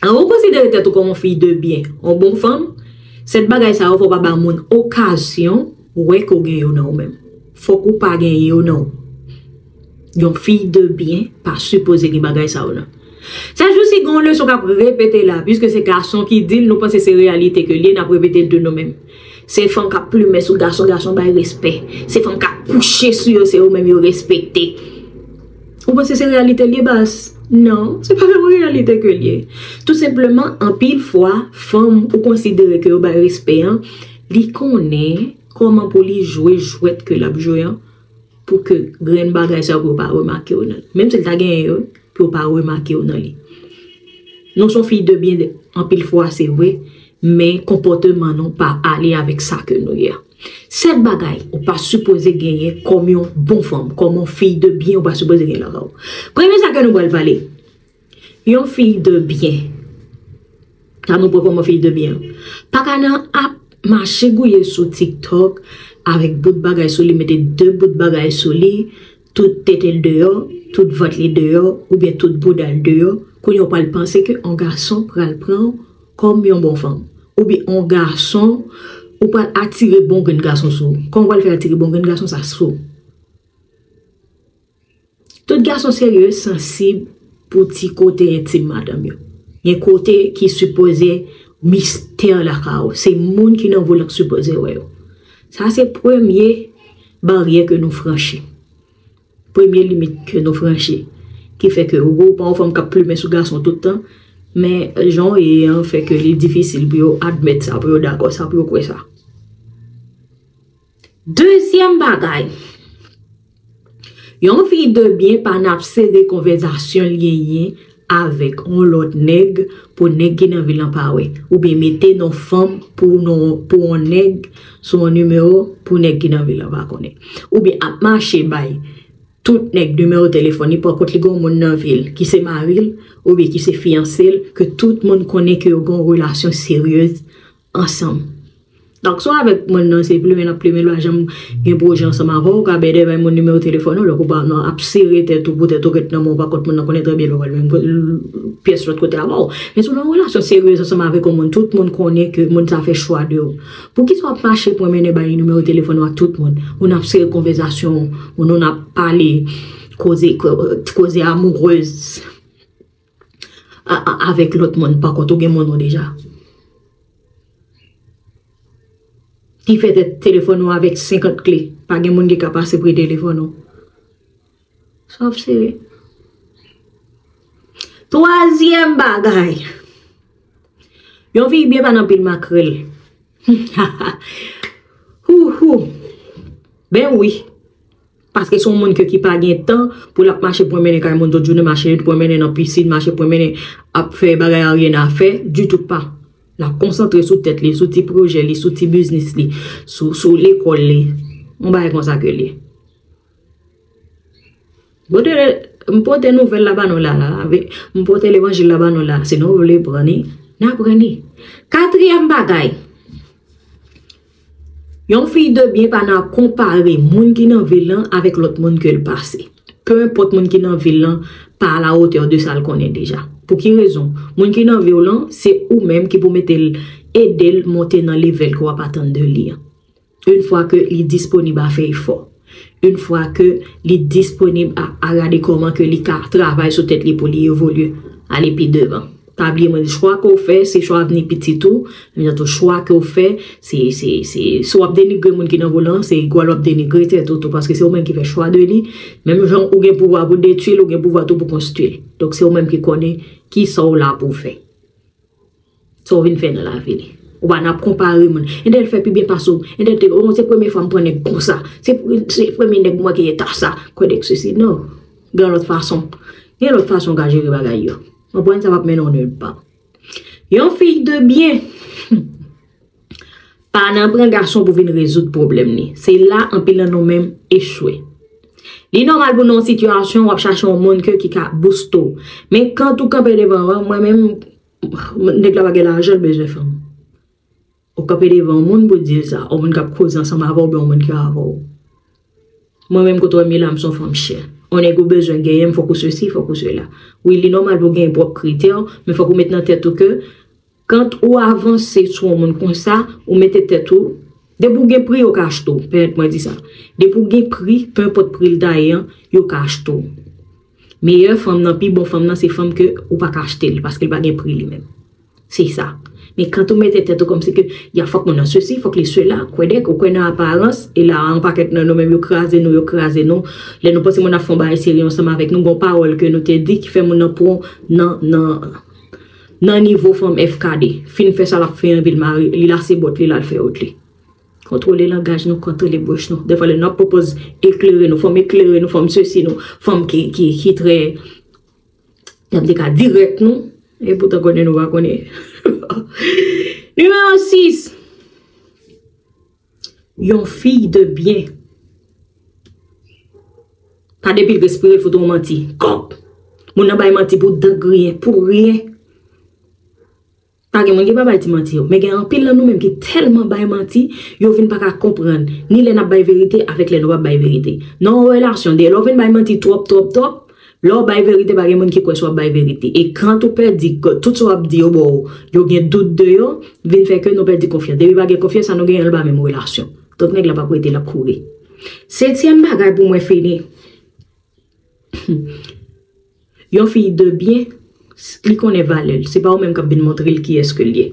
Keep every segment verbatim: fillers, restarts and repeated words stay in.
An, ou konsidere tèt ou kòm yon fi de byen, yon bon fanm, sèt bagay sa yo fò w pa ba moun okazyon wè ke w gen yo nan ou menm. Fòk ou pa gen yo nan ou. Yon fi de byen pa sipoze gen bagay sa yo nan. Sèt jou si gen yon leson k ap repete la, piske se gason ki di l, nou panse se reyalite ke l ye, n ap repete l de nou menm. Se fanm k ap plimen sou gason, gason bay respè. Se fanm k ap kouche sou yo, se yo menm yo respekte. Ou panse se reyalite l ye, baz? Non, se pa yon reyalite ke l ye. Tou senpleman, anpil fwa, fanm ou konsidere ke yo bay respè an, li konnen kòman pou li jwe jwèt ke l ap jwe an, pou ke grenn bagay sa yo, pou yo pa remake w nan li. Menm si l ta genyen yo, pou yo pa remake w nan li. Nou se yon fi de byen anpil fwa, se vre, men konpòteman nou pa ale avèk sa ke nou ye a. Sèt bagay ou pa sipoze genyen kòm yon bon fanm, kòm yon fi de byen ou pa sipoze gen lakay ou. Premye sa ke nou pral pale, yon fi de byen. Sa nou pran kòm yon fi de byen. Pa ka nan ap mache gouye sou TikTok avèk bout bagay sou li, mete de bout bagay sou li, tout tete l deyò, tout vant li deyò, oubyen tout bouda l deyò. Kounye a w pral panse ke yon gason pral pran w kòm yon bon fanm. Oubyen yon gason, ou pral atire bon grenn gason sou ou. Kòman w pral fè atire bon grenn gason sa sou ou? Tout gason serye sansib pou ti kote entim madanm yo. Gen kote ki sipoze mistè lakay ou. Se moun ki nan volan ki sipoze wè yo. Sa se premye baryè ke nou franchi. Premye limit ke nou franchi. Ki fè ke ou pa yon fanm k ap plimen sou gason tout tan, men jan w ye an fè ke li difisil pou yo admèt sa, pou yo dakò sa, pou yo kwè sa. Dezyèm bagay, yon fi de byen pa nan ap sere konvèsasyon l genyen avèk yon lòt nèg pou nèg ki nan vil lan pa wè, oubyen mete non fanm pou non, pou yon nèg sou yon nimewo pou nèg ki nan vil lan pa konnen, oubyen ap mache bay tout nèg nimewo telefòn li, pakont li gen yon moun nan vil ki se mari l oubyen ki se fiyanse l, ke tout moun konnen ke yo gen yon relasyon seryez ansanm. Donk, si w avèk moun nan, se plimen l ap plimen, l pa janm gen pwojè ansanm avè w, ou ka bèdè bay moun nimewo telefòn ou, lòk ou pa nan ap sere tèt ou poutèt ou ret nan men w, pakont moun nan konnen trè byen lè w pral menm pyès lòt kote avè w. Men si w nan yon relasyon seryez ansanm avèk yon moun, tout moun konnen ke moun sa fè chwa de ou. Poukisa w ap mache pran mennen bay nimewo telefòn ou ak tout moun? Ou nan ap sere konvèsasyon, ou nou nan ap pale, koze, koze amourez a- a- avèk lòt moun, pakont ou gen moun ou deja. Ki fè tèt telefòn ou avèk senkant kle. Pa gen moun ki ka pase pre telefòn ou. Sa ap sere. Twazyèm bagay. Yon fi byen pa nan pil makrèl. Hou, hou. Ben wi. Paske se yon moun ke ki pa gen tan pou l ap mache pran mennen kay moun tout jounen, mache pran mennen nan pisin, mache pran mennen ap fè bagay a ryen a fè, ditou pa. L ap konsantre sou tèt li, sou ti pwojè li, sou ti biznis li, sou, sou lekòl li. Yon bagay konsa ke l ye. Pote, m pote nouvèl la ba nou la, la. M pote levanjil la ba nou la. Si nou vle pran li, n a pran li. Katriyèm bagay. Yon fi de byen pa nan ap konpare moun ki nan vil lan avèk lòt moun ke l pase. Peu importe moun ki nan vil lan pa à la hauteur de sa l konnen deja. Pou ki rezon? Moun ki nan vil lan, se ou menm ki pou mete l, ede l monte nan level ke w ap atann de li an. Yon fwa ke li disponib a fè efò. Yon fwa ke li disponib a, a gade kòman ke li ka travay sou tèt li pou li evolye, ale pi devan. Pa bliye mwen di, chwa ke w fè, se chwa avni pitit ou, menm jan tou chwa ke w fè, se, se, se, si w ap denigre moun ki nan vil lan, se egwal w ap denigre tèt ou tou, paske se ou menm ki fè chwa de li. Menm jan ou gen pouvwa pou detwi l, ou gen pouvwa tou pou konstwi l. Donk se ou menm ki konnen kisa w la pou w fè. Sa w vin fè nan lavi li. Ou pa nan ap konpare moun. Entèl fè pi byen pase w. Entèl te, oh, se premye fwa m pran nèg konsa. Se, se premye nèg mwen ki eta sa. Kwè nèg sesi. Non. Gen lòt fason. Gen lòt fason w ka jere bagay yo. Konprann sa p ap mennen w nil pa. Yon fi de byen pa nan pran gason pou vin rezoud pwoblèm li. Se la anpil nan nou menm echwe. Li nòmal pou nan yon sitiyasyon w ap chache yon moun ke ki ka booste w. Men kan tou kanpe devan w, mwen menm, nèg la pa gen lajan, l bezwen fanm. Ou kanpe devan yon moun pou di l sa, yon moun k ap koze ansanm avè w, oubyen yon moun ki avè w. Mwen menm, kote w wè m ye la, m se yon fanm chè. Yon nèg ou bezwen genyen, fòk ou sesi, fòk ou sela. Wi, li nòmal pou w genyen pwòp kritè w, men fòk ou met nan tèt ou ke kan ou avanse sou yon moun konsa, ou mete tèt ou, depi w gen pri, yo ka achte w, pèmèt mwen di sa. Depi w gen pri, penenpòt pri l ta ye an, yo ka achte w. Meyè fanm nan, pi bon fanm nan, se fanm ke ou pa ka achte l, paske l pa gen pri li menm. Se sa. Men kan ou mete tèt ou kòmsi ke, ya, fòk moun nan sesi, fòk li sela, kwè dèk, ou kwè nan aparans, e la, yon pakèt nan nou menm, yo kraze nou, yo kraze nou. Lè nou panse moun ap fè yon bagay serye ansanm avèk nou, gon pawòl ke nou te di ki fè moun nan pran nan, nan, nan nivo fanm F K D. Fin fè sa l ap fè an, epi l mare, li lase bòt li, l al fè wout li. Kontwole langaj nou, kontwole bouch nou. Defwa lè nou ap pwopoze eklere nou, fanm eklere nou, fanm sesi nou, fanm ki, ki, ki trè, n ap di ka dirèk nou, e poutan konnen nou pa konnen. Nimewo sis. Yon fi de byen. Pa depi l respire, l fout ou manti. Kòb! Moun nan bay manti pou dan griyen, pou ryen. Pa gen moun ki pa bay ti manti yo. Men gen anpil nan nou menm ki tèlman bay manti, yo vin pa ka konprann ni lè n ap bay verite avèk lè nou p ap bay verite. Nan yon relasyon, de lè w vin bay manti twòp, twòp, twòp, lè w bay verite, pa gen moun ki kwè si w ap bay verite. E kan ou pèdi tout sa w ap di yo ba w, yo gen dout de yo, vin fè ke nou pèdi konfyans. Depi pa gen konfyans, sa nou genyen l pa menm relasyon. Donk nèg la p ap rete, l ap kouri. Setyèm bagay pou mwen fini. Yon fi de byen, li konnen valè l. Se pa ou menm k ap vin montre l kiyès ke l ye.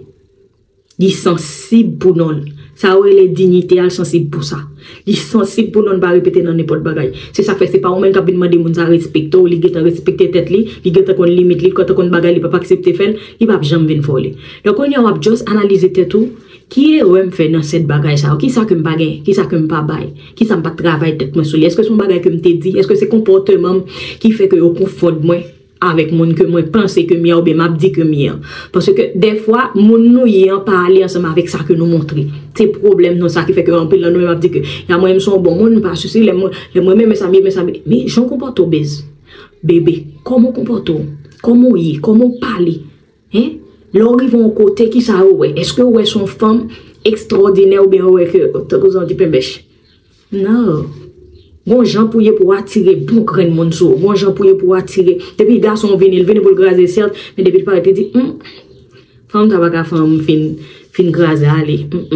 Li sansib pou non l. Sa yo rele diyite a, l sansib pou sa. Li sansib pou non l, pa repete nan nenpòt bagay. Se sa k fè se pa ou menm k ap vin mande moun sa respekte w, li gentan respekte tèt li, li gentan konn limit li, li gentan konn bagay li p ap aksepte fè l, li p ap janm vin vòlè. Donk kounye a w ap just analize tèt ou, ki erè m fè nan sèt bagay sa yo? Kisa ke m pa gen? Kisa ke m pa bay? Kisa m pa t travay tèt mwen sou li? Èske se yon bagay ke m te di? Èske se konpòteman m ki fè ke yo konfonn mwen avèk moun ke mwen panse ke m ye a oubyen m ap di ke m ye a? Paske dèfwa, moun nou ye an pa ale ansanm avèk sa ke nou montre. Se pwoblèm nou sa ki fè ke anpil nan nou menm ap di ke, ya, mwen menm se yon bon moun, m pa sisi, lè mwen, lè mwen menm, men sa m ye, men sa m ye. Men jan w konpòte w, bèz, bebe, kòman w konpòte w? Kòman w ye? Kòman w pale? Hein? Lè w rive yon kote, kisa yo wè? Èske yo wè se yon fanm ekstwòdinè oubyen yo wè ke, tankou sa w di, penbèch? Non. Gon jan pou ye pou w atire bon grenn moun sou ou. Gon jan pou ye pou w atire. Depi gason vini, l vini pou l kraze, sèt, men depi l parèt, li di, hmm, fanm sa pa ka fè m fin, fin kraze ale. Hmm,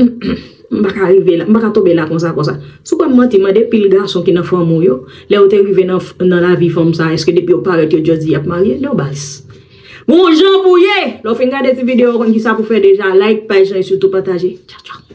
hmm. M pa ka rive la, m pa ka tonbe la konsa, konsa. Si w pa m manti, mande pil gason ki nan fanmi w yo, lè yo te rive nan, nan lavi fanm sa, èske depi yo parèt, yo just di y ap marye? Non, baz. Bon jan pou ye! Lè w fin gade ti videyo, w konn kisa pou fè deja. Like paj lan e sitou pataje. Tchaw, tchaw.